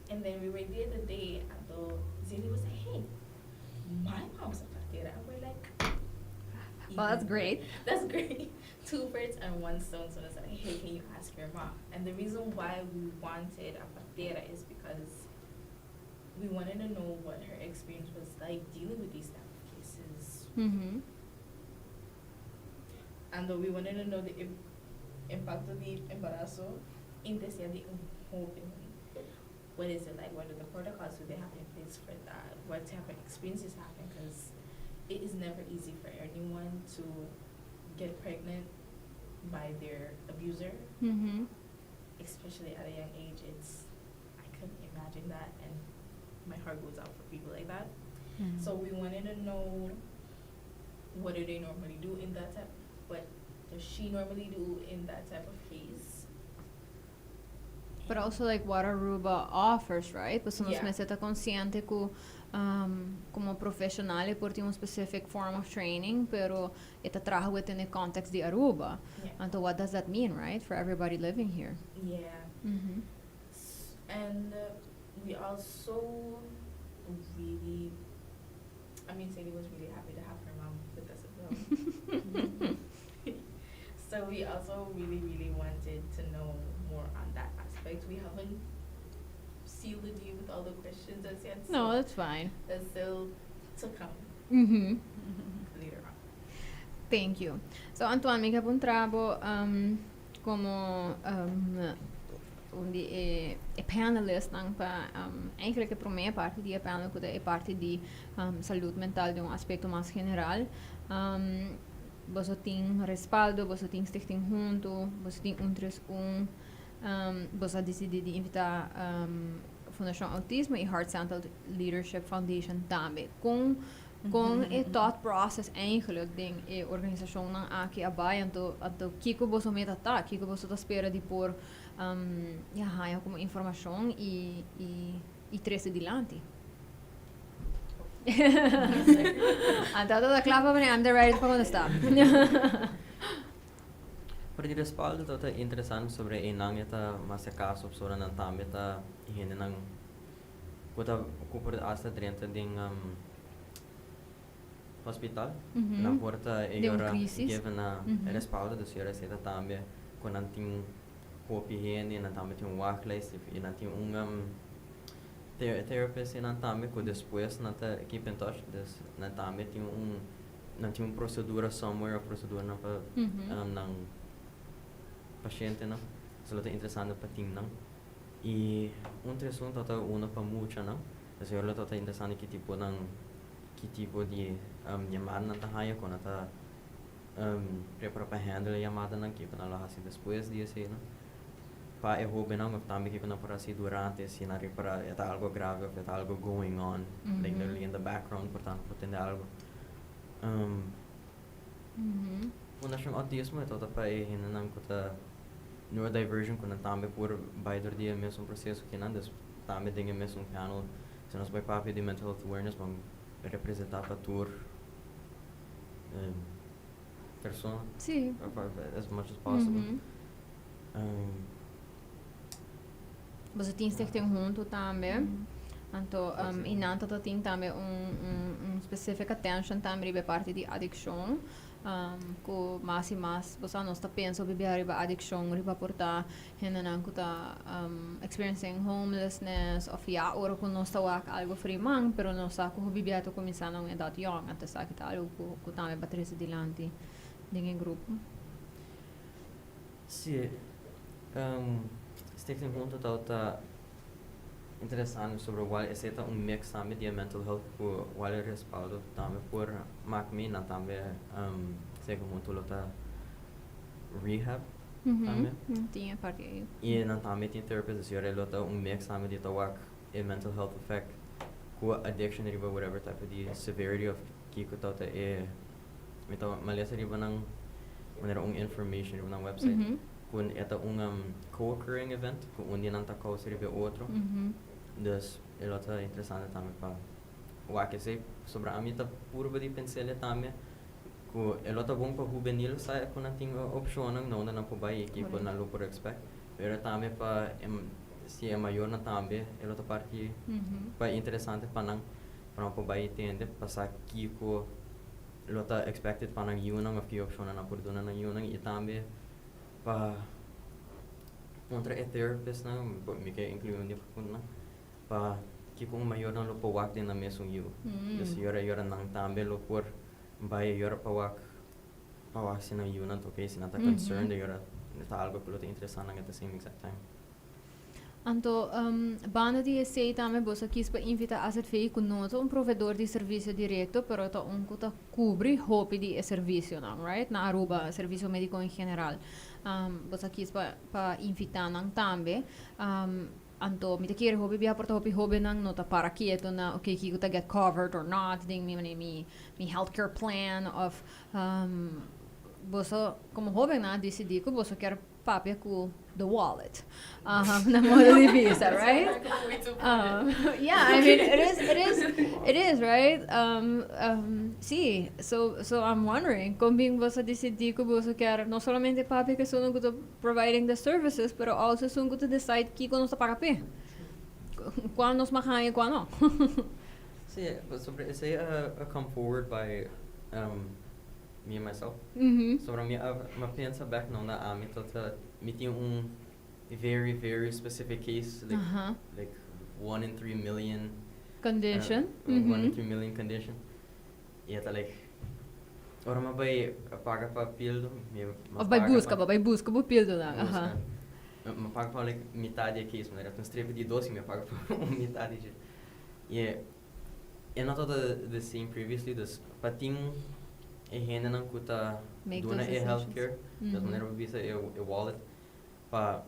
And then we were there the day, and the Zilly was like, "Hey, my mom's a partera." And we're like, Well, that's great. That's great. Two birds and one stone. So it's like, "Hey, can you ask your mom?" And the reason why we wanted a partera is because we wanted to know what her experience was like dealing with these type of cases. And we wanted to know the impact of the embarazo indesea di un hoben. What is it like? What are the protocols do they have in place for that? What type of experiences happen? Because it is never easy for anyone to get pregnant by their abuser, especially at a young age. It's I couldn't imagine that, and my heart goes out for people like that. So we wanted to know, what do they normally do in that type? What does she normally do in that type of case? But also like what Aruba offers, right? Pasobra nos mester ta consciente cu como profesional e por tin un specific form of training, pero e ta traha within the context di Aruba. And so what does that mean, right? For everybody living here. Yeah. And we also really, I mean, Sadie was really happy to have her mom with us as well. So we also really, really wanted to know more on that aspect. We haven't sealed the deal with all the questions as yet. No, So that's fine. that's still to come later on. Thank you. So Antoine, mi kier puntra bo como un di e panelist nan pa eigenlijk e prome parti di e panel, cu e parti di salud mental den un aspecto mas general. Boso tin Respaldo, boso tin Stichting Hunto, boso tin 131, boso a dicidi di invita Fundacion Autismo y Heart Centered Leadership Foundation tambe. Con e thought process eigenlijk den e organisacion nan aki a bay, anto kiko boso meta ta, kiko boso ta spera di por ja, haya como informacion y Y trece dilanti. Anto ta kla pa I'm the right pa contesta. Pero di respaldo ta interesante sobre einan e ta mas e caso pasobra nan tambe ta hendenan cu ta cu por hasta drenta den hospital. Nan por ta e Den un yora crisis. Geven na e respaldo, dus yora esei ta tambe cu nan tin hopi hende, nan tambe tin un wachtlijst y nan tin un therapist y nan tambe cu despues nan ta keep in touch, dus nan tambe tin un nan tin un procedura somewhere of proceduranan pa nan pacientenan. So lo ta interesante pa tin nan. Y un tresun ta ta uno pa muchanan. Dus lo ta interesante ki tipo nan ki tipo di yamada nan ta haya, con nan ta prepara pa handle e yamadanan, kiko nan lo hasi despues di eseinan. Pa e hobennan of tambe kiko nan por hasi durante si nan ripara e ta algo grave of e ta algo going on, like literally in the background por tanto por tende algo. Fundacion Autismo e tabata pa e hendenan cu ta neurodivergent cu nan tambe por bay door di e mesun proceso cu nan, dus tambe den e mesun panel. Si nos bay papia di mental health awareness ban representa pa tur persona as much as possible. Boso tin stichting hunto tambe. Anto, y nan ta tin tambe un specific attention tambe riba e parti di adiccion. Cu mas y mas, bo sa, nos ta pensa hopi bia riba adiccion, riba por ta hendenan cu ta experiencing homelessness of ya ora cu nos ta wak algo friman, pero nos sa cu hopi bia ta cuminsa na un edad yong. Anto esaki ta algo cu tambe pa trece dilanti den e grupo. Si, Stichting Hunto ta interesante sobre cual esey ta un mix tambe di e mental health cu cual e respaldo tambe por mak mi nan tambe Stichting Hunto lo ta rehab tambe. Tin e parti ey. Y nan tambe tin therapist, dus yora lo ta un mix tambe di ta wak e mental health effect cu addiction riba whatever type di severity of kico ta e mi ta malesa riba nan manera un information riba nan website ku e ta un co-occurring event ku un di nan ta causa riba e otro. Dus e lo ta interesante tambe pa wak esei, pasobra ami ta purba di pens'el tambe ku e lo ta bon pa hubenil sa ku nan tin opshonnan na unda nan por bai i kiko nan lo por expect, pero tambe pa e si e mayornan tambe e lo ta parti pa interesante pa nan pa nan por bai tende pa sa kiko lo ta expected pa nan yunan of ki opshonnan nan por duna nan yunan i tambe pa puntra e therapistnan, mi ke inkluí un di puntonan, pa kiko un mayornan lo por wak den nan mesun yu. Dus yora yora nan tambe lo por bai yora pa wak pa wak si nan yunan ta okay, si nan ta concerned yora ta algo ku lo ta interesá nan at the same exact time. Anto, banda di esei tambe boso a kis pa invita AZV ku no ta un proveedor di servisio direkto pero ta un ku ta kubri hopi di e servisionan, right? Na Aruba, servisio mediko en general. Boso a kis pa pa invita nan tambe. Anto mi ta kere hopi bia por ta hopi hobennan no ta para kieto na okay kiko ta get covered or not den mi mi mi healthcare plan of boso komo hobennan a disidí ku boso kier papia ku the wallet. Na modo di bisa, right? Yeah, I mean, it is, right? Sí, so I'm wondering, kon bin boso disidí ku boso kier no solamente papia ku esun ku ta providing the services, pero also esun ku ta decide kiko nos ta paga p'e. Kua nos mag haña i kua no. Sí, sobre esei a come forward by me and myself. Sobre mi a mi a pensa back na unda ami ta mi tin un very very specific case like like 1 in 3 million condition. 1 in 3 million condition. I e ta like ora mi a bai paga pa pildo mi Of bai buska, bo bai buska bo pildonan. Buska. Mi a paga pa like mitad di e case, manera un strepe di dos i mi a paga pa un mitad di dje. I e no tabata the same previously, dus pa tin e hendenan ku ta make duna those e decisions. Healthcare, dus manera bo bisa e wallet, pa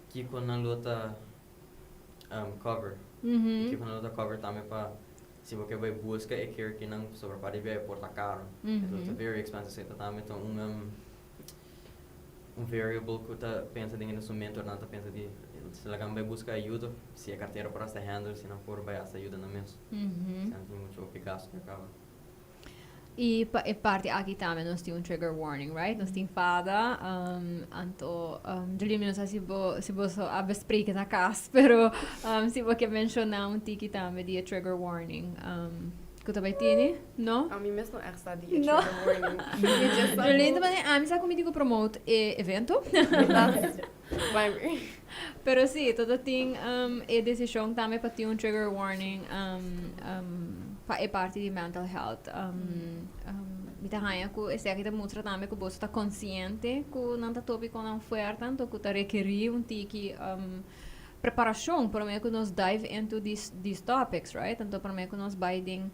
kiko nan lo ta cover. I kiko nan lo ta cover tambe pa si bo ke bai buska e care kinan sobre pa riba e por ta karo. It lo ta very expensive, so e ta tambe ta un un variable ku ta pensa den e instrumento nan ta pensa di si laga bai buska ayuda si e kartera por hasta handle si nan por bai hasta ayuda nan mes si nan tin mucho hopi gasto ya kaba. Y pa e parti aki tambe nos tin un trigger warning, right? Nos tin fada, anto Jolene mi no sa si bo si boso a bespreken na kas, pero si bo ke menshoná un tiki tambe di e trigger warning ku ta bai tini, no? Ami mes no ègt sa di e trigger warning. Mi dje sa Jolene ta manda ami sa ku mi tin ku promote e evento. That's why mi. Pero si, todo tin e desishon tambe pa tin un trigger warning pa e parti di mental health. Mi ta haña ku esaki ta mustra tambe ku boso ta konsiente ku nan ta topikonan fuerte anto ku ta rekerí un tiki preparashon promé ku nos dive into these these topics, right? Anto promé ku nos bai den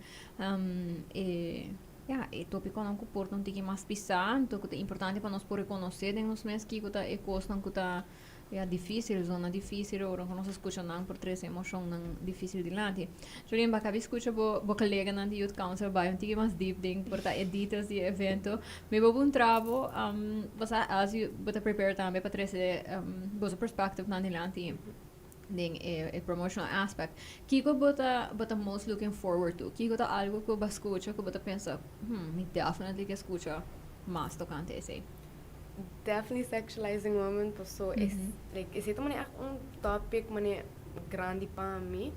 e ya e topikonan ku por ta un tiki mas pisá anto ku ta importante pa nos por rekonosé den nos mes kiko ta e kosnan ku ta Ya difícil, zona difícil ora ku nos a skucha nan por trese emoshonnan difícil dilanti. Jolene, bo a kabi skucha bo bo koleganan di Youth Council bai un tiki mas deep den por ta e details di e evento. Mi bo puntra bo, bo sa as you bo ta prepare tambe pa trese boso perspectivenan dilanti den e e promotional aspect. Kiko bo ta bo ta most looking forward to? Kiko ta algo ku bo a skucha ku bo ta pensa, hmm, mi definitely ke skucha mas tokante esei? Definitely sexualizing women paso es like esei ta manera echt un topic manera grandi pa mi.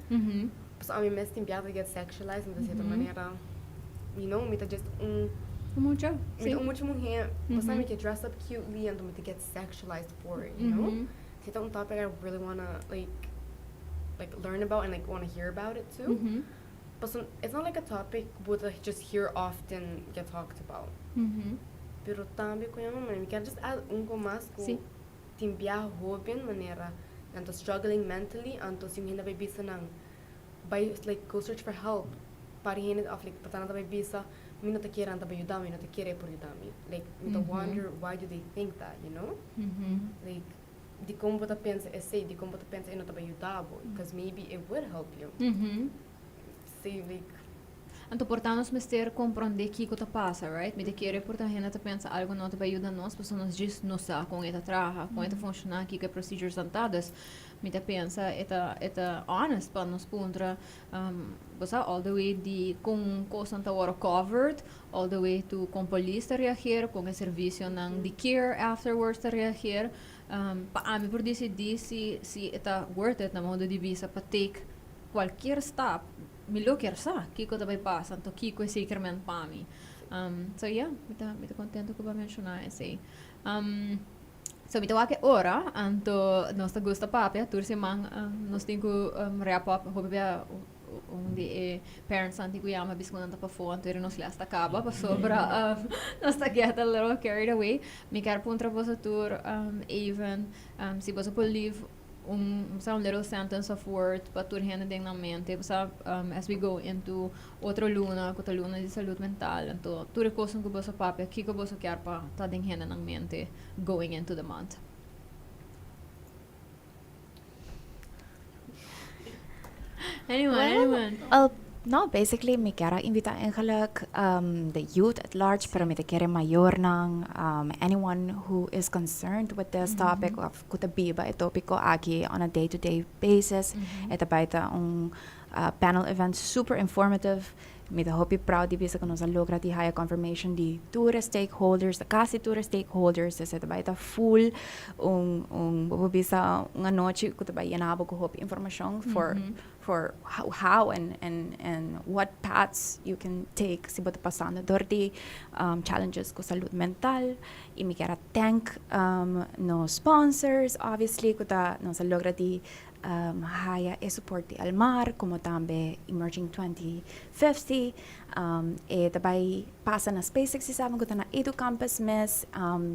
Paso ami mes tin biaha ta get sexualized mi ta cierto manera you know mi ta just un Un mucha, mi ta un mucha muher paso mi ke dress up cutely anto mi ta get sexualized for it you know. Esei ta un topic I really wanna like like learn about and like wanna hear about it too. Paso it's not like a topic bo ta just hear often get talked about. Pero tambe ku ña mama mi kier just add un ko mas ku Sí. tin biaha hoben manera nan ta struggling mentally anto si un hende bai bisa nan bai like go search for help par hende of like pasobra nan ta bai bisa mi no ta kere nan ta bai yuda mi no ta kere e por yuda mi like mi ta wonder why do they think that you know like dikon bo ta pensa esei dikon bo ta pensa e no ta bai yuda bo because maybe it would help you si like. Anto por ta nos mester comprende kico ta pasa, right? Mi ta kere por ta hende ta pensa algo no ta bay yuda nos pasobra nos djis no sa con e ta traha, con e ta funciona, kico e procedures nan ta. Dus mi ta pensa e ta e ta honest pa nos puntra bo sa all the way di con cosnan ta worde covered, all the way to con polis ta reageer, con e servicionan di care afterwards ta reageer. Pa ami por dicidi si si e ta worth it na modo di bisa pa take cualkier stap. Mi lo kier sa kiko ta bai pasa, anto kiko esei kier men pa mi. So yeah, mi ta mi ta contento cu bo a menciona esei. So mi ta wak e ora, anto nos ta gusta papia, tur siman nos tin cu wrap up hopi bia un di e parentsnan tin cu yama bisa cu nan ta pafó, anto eri nos les ta caba pasobra nos ta get a little carried away. Mi kier puntra boso tur even si boso por leave un sa un little sentence of word pa tur hende den nan mente sa as we go into otro luna ku ta luna di salud mental anto tur e kosnan ku boso papia kiko boso kier pa ta den hende nan mente going into the month. Anyone, anyone. Well, no, basically mi kier a invita eigenlijk the youth at large, pero mi ta kere mayornan, anyone who is concerned with this topic of ku ta biba e topico aki on a day to day basis. E ta bai ta un panel event super informative. Mi ta hopi proud di bisa ku nos a logra di haya confirmation di tur e stakeholders, kasi tur e stakeholders, dus e ta bai ta full un un bo por bisa un anochi ku ta bai yena bo ku hopi informashon for for how and and and what paths you can take si bo ta pasando dor di challenges ku salud mental. I mi kier a thank nos sponsors obviously ku ta nos a logra di Haya e support di Elmar como tambe Emerging 2050. E ta bay pasa na Space 67 cu ta na Edu Campus mes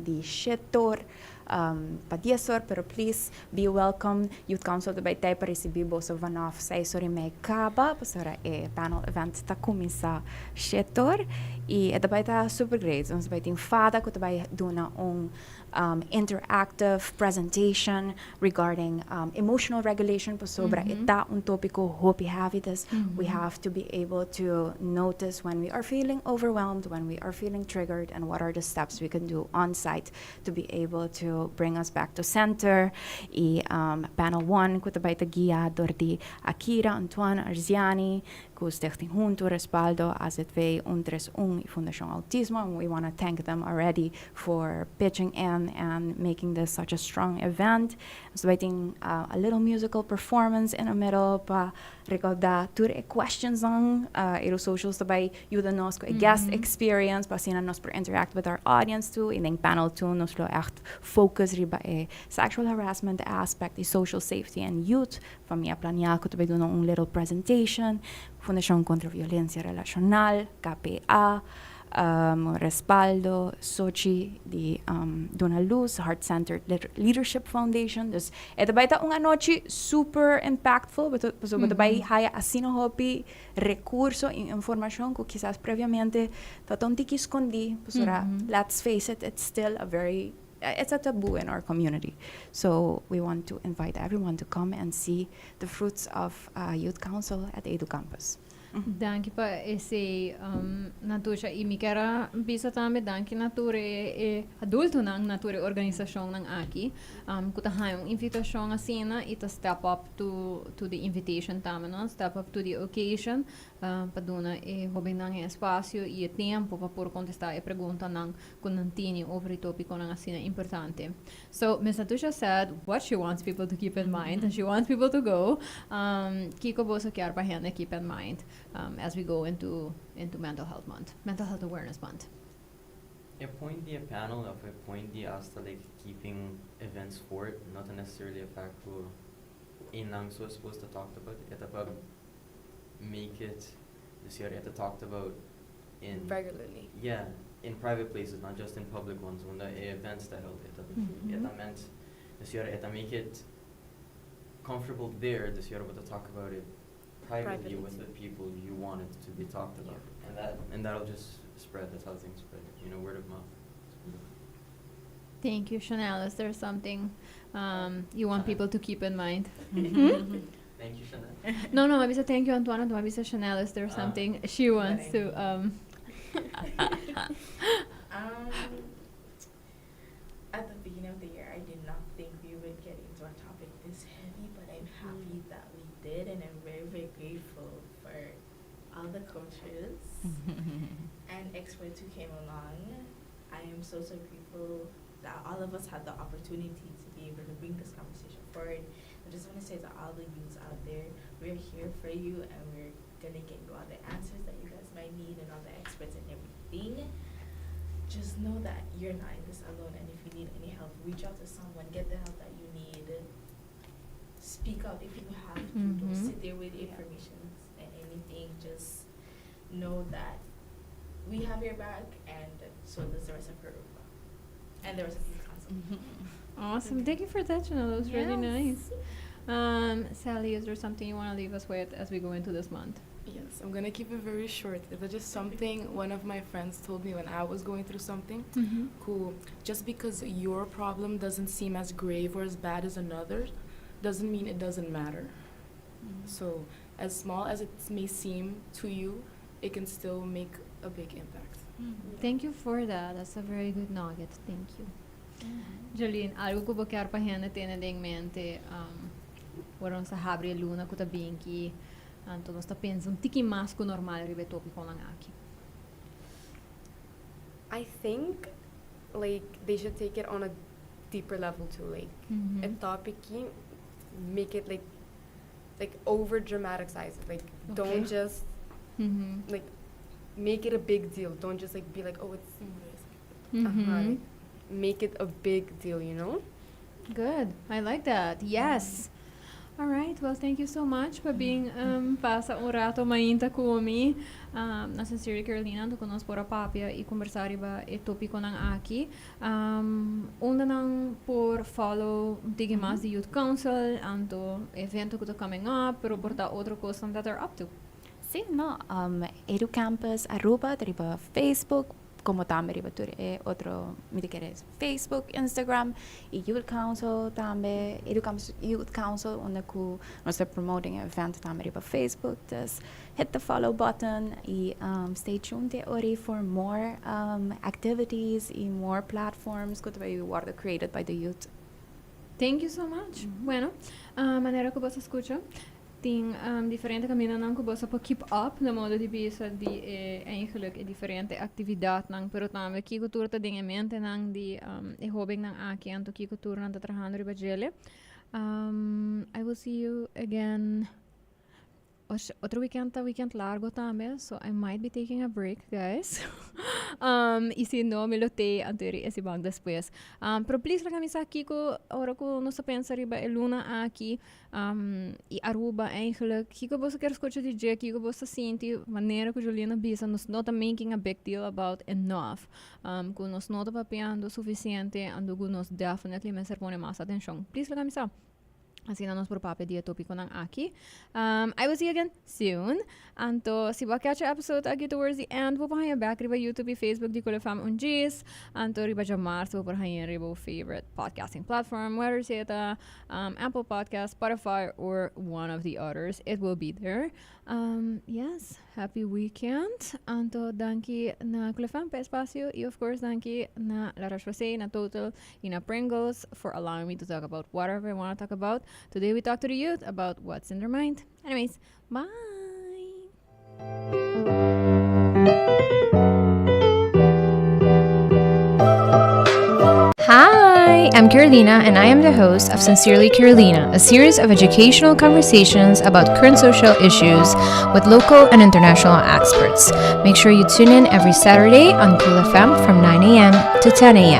di shetor pa dies or pero please be welcome. Youth Council ta bay tey pa ricibi boso vanaf seis or y mei caba pasobra e panel event ta cuminsa shetor y e ta bay ta super great. Nos ta bay tin fada cu ta bay duna un. Interactive presentation regarding emotional regulation, pasobra e ta un topico hopi heavy, dus we have to be able to notice when we are feeling overwhelmed, when we are feeling triggered, and what are the steps we can do on site to be able to bring us back to center. Y panel 1 cu ta bay ta guia door di Akira Antoine Arziani, cu Stichting Hunto, Respaldo, AZV 131 y Fundacion Autismo, and we want to thank them already for pitching in and making this such a strong event. So I think a little musical performance in the middle pa recorda tur e questions on e socials tambe yuda nos cu e guest experience pa asina nos por interact with our audience too. Y den panel 2 nos lo echt focus riba e sexual harassment aspect y social safety and youth. Famia Plania cu tambe duna un little presentation, Fundacion contra Violencia Relacional, KPA, Respaldo, Sochi di Duna Luz, Heart Centered Leadership Foundation. Dus e tambe ta un anochi super impactful, pasobra tambe haya asina hopi recurso y informacion cu kisas previamente ta un tiki scondi, pasobra, let's face it, it's a taboo in our community. So we want to invite everyone to come and see the fruits of Youth Council at Edu Campus. Danki pa esey, Natusha. Y mi kier bisa tambe danki na tur e adultonan, na tur e organisacionnan aki. Cu ta un invitacion asina y ta step up to the invitation tambe, no? Step up to the occasion pa duna e hobennan espacio y e tempo pa por contesta e preguntanan cu nan tin over e topiconan asina importante. So, Ms. Natusha said what she wants people to keep in mind, and she wants people to go. Kico boso kier pa hende keep in mind as we go into Mental Health Month, Mental Health Awareness Month? E point di panel of e point di hasta like keeping events for it, not necessarily a fact cu nan so supposed to talk about it, about make it this year it talked about in regularly. Yeah, in private places, not just in public ones. When the events that held it, it meant this year it make it comfortable there. This year to talk about it privately, privately with the people you want it to be talked about, and that'll just spread. That's how things spread. Word of mouth. Thank you, Chanel. Is there something you want people to keep in mind? Thank you, Chanel. No, m'a bisa thank you, Antoine. M'a bisa Chanel. Is there something she wants to? At the beginning of the year, I did not think we would get into a topic this heavy, but I'm happy that we did, and I'm very, very grateful for all the coaches and experts who came along. I am so, so grateful that all of us had the opportunity to be able to bring this conversation forward. I just want to say to all the youths out there, we're here for you and we're gonna get you all the answers that you guys might need and all the experts and everything. Just know that you're not in this alone, and if you need any help, reach out to someone, get the help that you need. Speak out if you have to. Don't sit there with information and anything. Just know that we have your back, and so does the rest of Aruba and the rest of the council. Awesome. Thank you for that, Chanel. That was really nice. Sally, is there something you want to leave us with as we go into this month? Yes, I'm gonna keep it very short. It was just something one of my friends told me when I was going through something. Who just because your problem doesn't seem as grave or as bad as another's, doesn't mean it doesn't matter. So, as small as it may seem to you, it can still make a big impact. Thank you for that. That's a very good nugget. Thank you. Jolene, algo cu bo kier pa hende tene den mente ora nos habri luna cu ta bin aki, anto nos ta pensa un tiki mas cu normal riba e topiconan aki. I think like they should take it on a deeper level too. Like a topic, make it like over dramatic size. Like don't just like make it a big deal. Don't just like be like, "Oh, it's like, make it a big deal." Good. I like that. Yes. All right. Well, thank you so much pa bin pasa un rato mainta cu mi. Na Sincerely Carolina, cu nos por a papia y conversa riba e topiconan aki. Unda nan por follow tiki mas di Youth Council, anto evento cu ta coming up, pero por ta otro cos that they're up to. Si, no. Edu Campus Aruba, riba Facebook. Como tambe riba tur e otro, mi ta kere Facebook, Instagram y Youth Council tambe, Educampus Youth Council, unda cu nos ta promoting e event tambe riba Facebook. Dus hit the follow button y stay tuned te ori for more activities y more platforms cu ta bay wordo created by the youth. Thank you so much. Bueno, manera cu boso a scucha, tin diferente camindanan cu boso por keep up na modo di bisa di e eigenlijk e diferente actividadnan, pero tambe kico tur ta den e mentenan di e hobennan aki, anto kico tur nan ta trahando riba djele. I will see you again. Otro weekend ta weekend largo tambe, so I might be taking a break, guys. Y si no, mi lo tei anto e siman despues. Pero please laga mi sa kiko ora ku nos ta pensa riba e luna aki y Aruba eigenlijk. Kiko boso kier scucha di dje, kiko boso ta sinti, manera ku Jolene a bisa, nos no ta making a big deal about enough. Ku nos no ta papiando suficiente, anto ku nos definitely mester pone mas atencion. Please laga mi sa. Asina nos por papia di e topiconan aki. I will see you again soon. Anto, si bo a catch e episode aki towards the end, bo por haña back riba YouTube y Facebook di Cool FM un djis. Anto, riba djamars bo por haña riba bo favorite podcasting platform, whether sea ta Apple Podcast, Spotify or one of the others. It will be there. Yes, happy weekend. Anto danki na Cool FM pa e espacio y of course danki na La Roche-Posay, na Total y na Pringles for allowing me to talk about whatever I want to talk about. Today we talk to the youth about what's in their mind. Anyways, bye! Hi, I'm Carolina, and I am the host of Sincerely Carolina, a series of educational conversations about current social issues with local and international experts. Make sure you tune in every Saturday on Cool FM from 9 a.m. to 10 a.m.